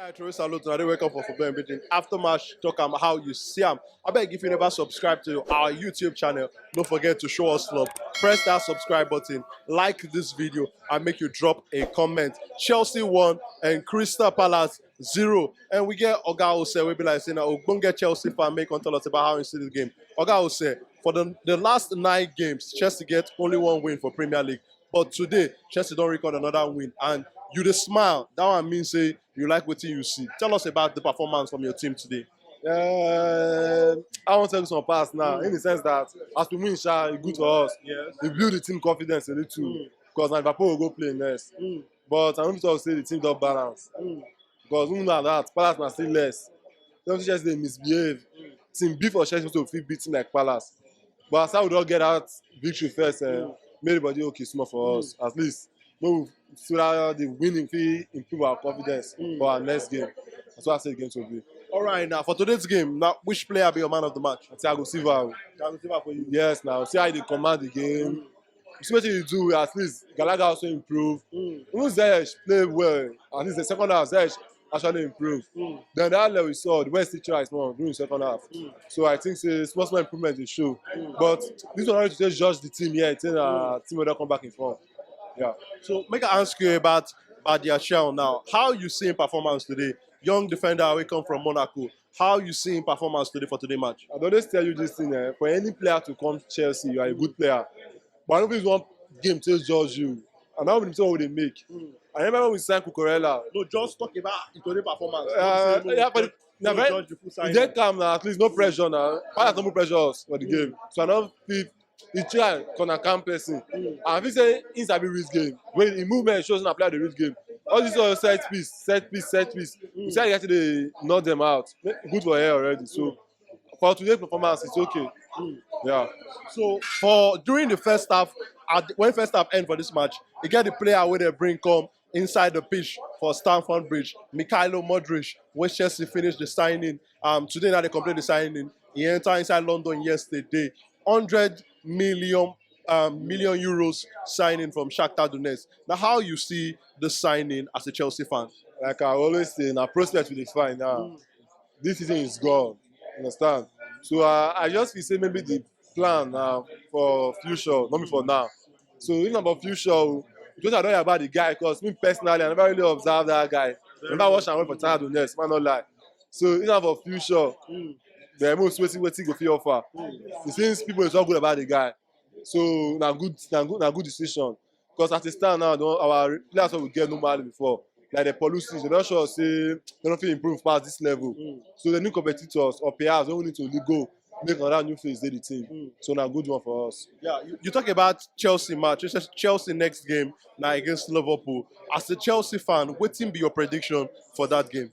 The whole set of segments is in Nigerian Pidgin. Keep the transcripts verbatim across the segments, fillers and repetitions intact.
I throw salute and I dey welcome for football and everything. After match, talk am how you see am. I beg, if you never subscribe to our YouTube channel, don't forget to show us love. Press that subscribe button, like this video, and make you drop a comment. Chelsea one and Crystal Palace zero. And we get Oga Ose, we be like saying, "Oh, go get Chelsea fan, make come tell us about how you see the game." Oga Ose, for the, the last nine games, Chelsea get only one win for Premier League. But today, Chelsea don't record another win. And you dey smile. That one means say you like what you see. Tell us about the performance from your team today. Uh, I want to take some pass now, in the sense that as we win, sha, e good for us. Yes. We build the team confidence a little because Liverpool will go play next. But I don't talk say the team don't balance because who know that Palace na still less. Don't just dey misbehave. Team B for Chelsea to fit beat team like Palace. But as how we don't get that victory first, uh, make everybody okay small for us. At least, no, so that the winning fit improve our confidence for our next game. That's what I say the game to be. All right, now for today's game, now which player be your man of the match? Thiago Silva. Thiago Silva for you. Yes, now see how they command the game. You see what you do. At least Gallagher also improve. Even Ziyech play well. At least the second half, Ziyech actually improve. Then that level we saw the West tries more during the second half. So I think say small small improvement dey show. But this one already just judge the team here. It's a team wey don come back in form. Yeah. So make I ask you about Badiashile now. How you see him performance today? Young defender wey come from Monaco. How you see him performance today for today match? I dey always tell you this thing, eh, for any player to come Chelsea, you are a good player. But I don't think one game to judge you. And how many people they make? I remember when we signed Cucurella. No, just talk about his today performance. Uh, yeah, but na very, e dey calm now. At least no pressure now. Palace no put pressure us for the game. So I don't feel he try cause na calm person. I feel say he sabi read game. When the movement shows na player dey read game. All this all set piece, set piece, set piece. You see how you get to dey knock them out. Good for here already. So for today's performance, it's okay. Yeah. So for during the first half, at when first half end for this match, you get the player wey they bring come inside the pitch for Stamford Bridge, Mykhailo Mudryk, wey Chelsea finish the signing. Um, today now they complete the signing. He enter inside London yesterday. Hundred million um, million euros signing from Shakhtar Donetsk. Now, how you see the signing as a Chelsea fan? Like I always say, na prospect we dey find now. This season is gone. Understand? So uh, I just feel say maybe the plan now for future, not be for now. So if na for future, o, just I don't hear about the guy because me personally, I never really observe that guy. Never watch am well for Shakhtar Donetsk, man, no lie. So if na for future, then most wetin wetin go fit offer. Since people dey talk good about the guy, so na good na good na good decision. Because as it stand now, don our players wey we get normally before, like the policies, they don sure say they no fit improve pass this level. So the new competitors or players wey we need to really go make another new face dey the team. So na good one for us. Yeah, you, you talk about Chelsea match. It's just Chelsea next game now against Liverpool. As a Chelsea fan, wetin be your prediction for that game?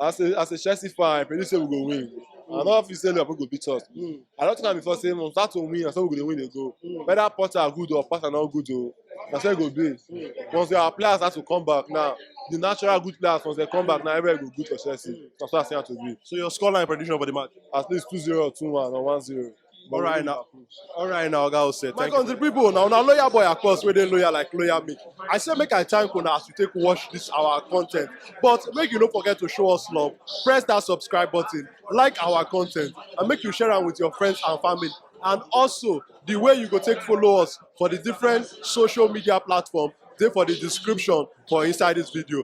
As a as a Chelsea fan, I predict say we go win. I no feel say Liverpool go beat us. I don talk am before say we start to win, na so we go dey win dey go. Whether Potter good or Potter no good o, na so e go be. Once our players start to come back now, the natural good players, once they come back now, everywhere go good for Chelsea. Na so I see am to be. So your scoreline prediction for the match? At least two zero or two one or one zero. All right now. All right now, Oga Ose. My country people, now, now loyal boy, of course, wey dey loyal like loyal me. I say make I thank una as you take watch this our content. But make you no forget to show us love. Press that subscribe button, like our content, and make you share am with your friends and family. And also, the way you go take follow us for the different social media platform dey for the description for inside this video.